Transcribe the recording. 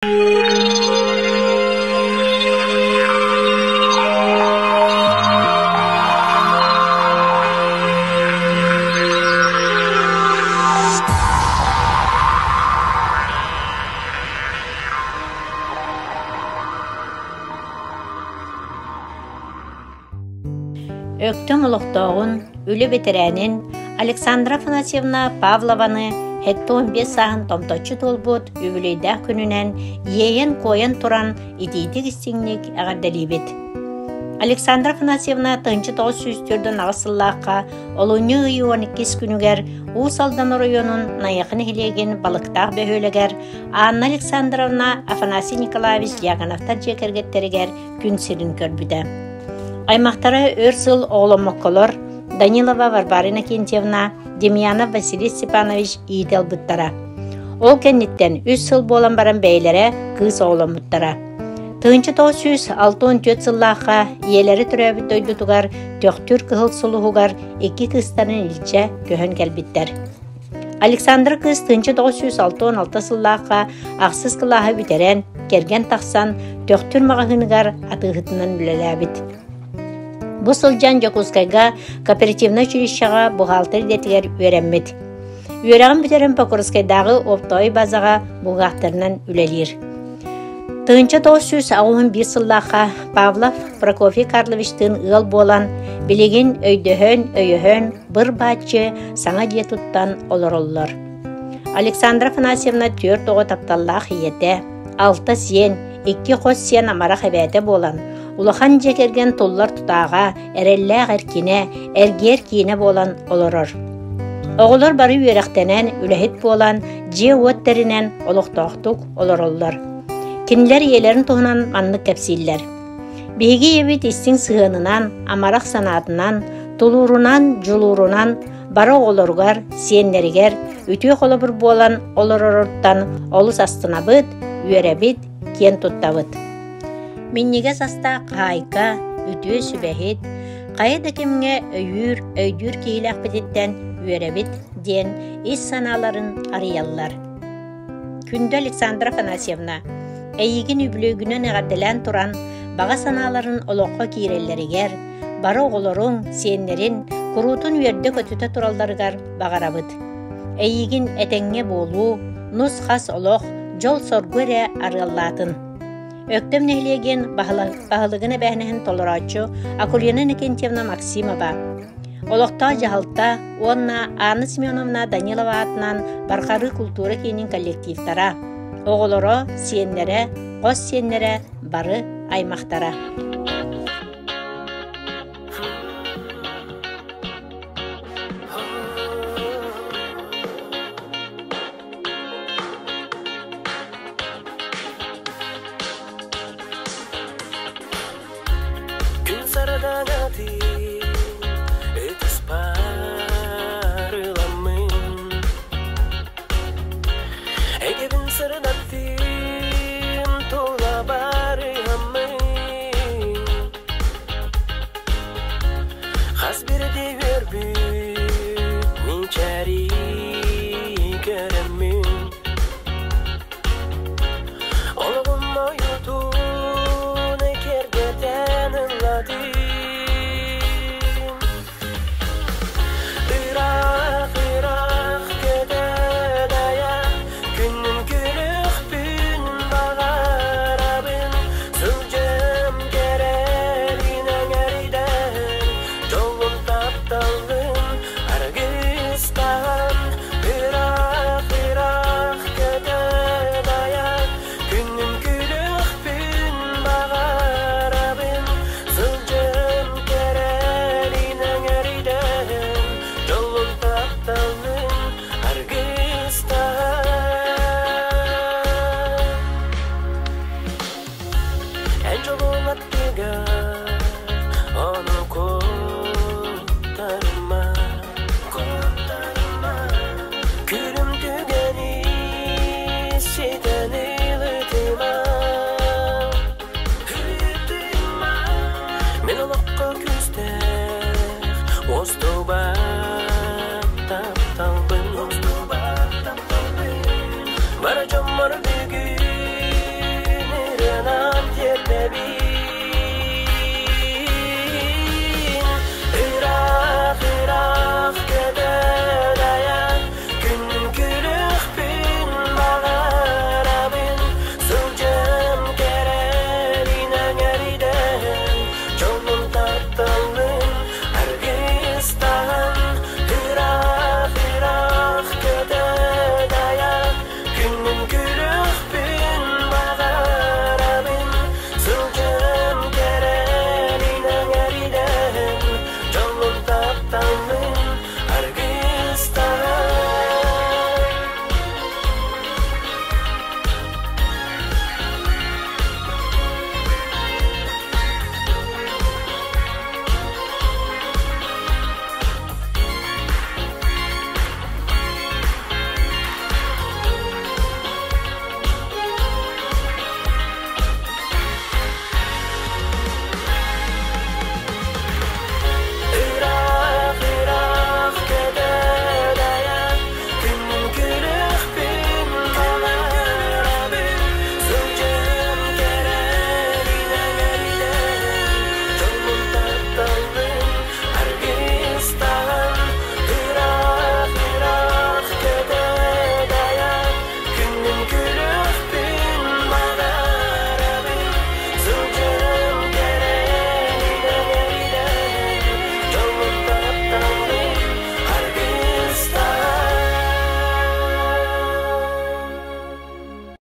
Өктөм олохтооҕун, үлэ бэтэрээнин Александра Афанасьевна Павлованы 75 сааһын томточчу туолбут үбүлүөйдээх күнүнэн иэйэн-куойан туран итиитик-истиҥник эҕэрдэлиибит. Александра Афанасьевна 1948 сыллаахха олунньу ый 12 күнүгэр Уус Алдан оройуонун Найахы нэһилиэгин Балыктаах бөһүөлэгэр Анна Александровна Афанасий Николаевич Дьяконовтар дьиэ кэргэттэригэр күн сирин көрбүтэ. Аймахтара өр сыл оҕоломмокколор Данилова Варвара Иннокентьевна, Демьянов Василий Степанович иитэ ылбыттара. Ол кэнниттэн үс сыл буолан баран бэйэлэрэ кыыс оҕоломмуттара. 1964 сыллаахха ийэлэрэ төрөөбүт дойдутугар Төхтүр Кыһыл Сулуһугар икки кыыстарын илдьэ көһөн кэлбиттэр. Александра кыыс 1966 сыллаахха ахсыс кылааһы бүтэрэн, кэргэн тахсан Төхтүр маҕаһыыныгар атыыһытынан үлэлээбит. Бу сылдьан Дьокуускайга кооперативнай училищеҕа бухгалтер идэтигэр үөрэммит. Үөрэҕин бүтэрэн Покровскайдааҕы оптовай базаҕа бухгалтерынан үлэлиир. 1981 сыллаахха Павлов Прокофий Карловичтыын ыал буолан, билигин өйдөһөн, өйөһөн, быр-бааччы саҥа дьиэ туттан олороллор. Александра Афанасьевна түөрт оҕо тапталлаах ийэтэ, алта сиэн, икки хос сиэн амарах эбээтэ буолан, улахан дьиэ кэргэн туллар тутааҕа, эрэллээх эркинэ, эргиэр киинэ буолан олорор. Оҕолор бары үөрэхтэнэн, үлэһит буолан, дьиэ-уот тэринэн олохтоохтук олороллор. Кинилэр ийэлэрин туһунан маннык кэпсииллэр. Биһиги ийэбит истиҥ сыһыанынан, амарах санаатынан, тулуурунан, дьулуурунан бары оҕолоругар, сиэннэригэр үтүө холобур буолан олороруттан олус астынабыт, үөрэбит, киэн туттабыт. Минньигэс астаах хаһаайка, үтүө сүбэһит, хайа да кэмҥэ өйүүр, өйдүүр киһилээхпититтэн үөрэбит диэн ис санааларын арыйаллар. Күндү Александра Афанасьевна, эйигин үбүлүөйгүнэн эҕэрдэлээн туран, баҕа санааларын олоххо киирэллэригэр, бары оҕолоруҥ, сиэннэрин куруутун үөрдэ-көтүтэ туралларыгар баҕарабыт. Эйигин этэҥҥэ буолуу, нус-хас олох, дьол-соргу эрэ арыаллаатын. Өктөм нэһилиэгин баһылыгын эбээһинэһин толорооччу Акулина Иннокентьевна Максимова, олохтоох дьаһалта уонна Анна Семеновна Данилова аатынан Барҕарыы култуура киинин коллективтара, оҕолоро, сиэннэрэ, хос сиэннэрэ, бары аймахтара. Күн сардаҥа.